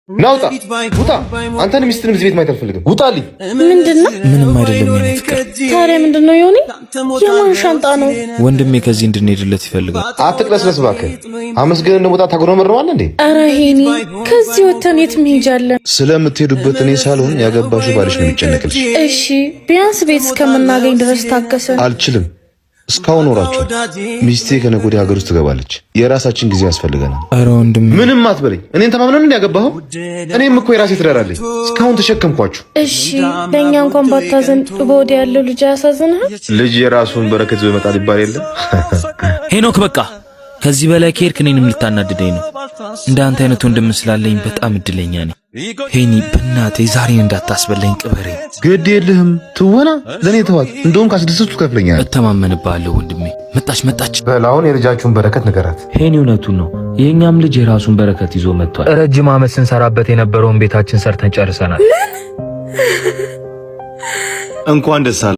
ናውጣ ውጣ! አንተን ሚስትንም እዚህ ቤት ማየት አልፈልግም። ውጣልኝ! ምንድን ነው? ምንም አይደለም የኔ ፍቅር። ታዲያ ምንድን ነው የሆነ? የማን ሻንጣ ነው? ወንድሜ ከዚህ እንድንሄድለት ይፈልጋል። አትቅለስለስ እባክህ። አመስግን እንደሞጣ ታጉረመርማለህ እንዴ? ኧረ ሄኒ፣ ከዚህ ወተን የት እንሄጃለን? ስለምትሄዱበት እኔ ሳልሆን ያገባሽው ባልሽ ነው የሚጨነቅልሽ። እሺ፣ ቢያንስ ቤት እስከምናገኝ ድረስ ታገሰን። አልችልም። እስካሁን ኖራችኋል። ሚስቴ ከነገ ወዲያ ሀገር ውስጥ ትገባለች። የራሳችን ጊዜ ያስፈልገናል። ኧረ ወንድሜ፣ ምንም አትበለኝ። እኔን ተማምነን እንዲ ያገባኸው? እኔም እኮ የራሴ ትዳር አለኝ። እስካሁን ተሸከምኳችሁ። እሺ፣ ለእኛ እንኳን ባታዘን በወዲያ ያለው ልጅ አያሳዝንህም? ልጅ የራሱን በረከት ይዞ ይመጣል ይባል የለ። ሄኖክ፣ በቃ ከዚህ በላይ ከሄድክ እኔንም ልታናድደኝ ነው። እንደ አንተ አይነት ወንድም ስላለኝ በጣም እድለኛ ነኝ። ሄኒ፣ በእናትህ ዛሬን እንዳታስበላኝ ቅበረኝ። ግድ የለህም። ትወና ለእኔ ተዋት። እንደውም ካስደሰቱ ትከፍለኛለህ። እተማመንብሃለሁ ወንድሜ። መጣች መጣች። በል አሁን የልጃችሁን በረከት ንገራት። ሄኒ፣ እውነቱን ነው። የእኛም ልጅ የራሱን በረከት ይዞ መጥቷል። ረጅም ዓመት ስንሰራበት የነበረውን ቤታችን ሰርተን ጨርሰናል። እንኳን ደስ አለ።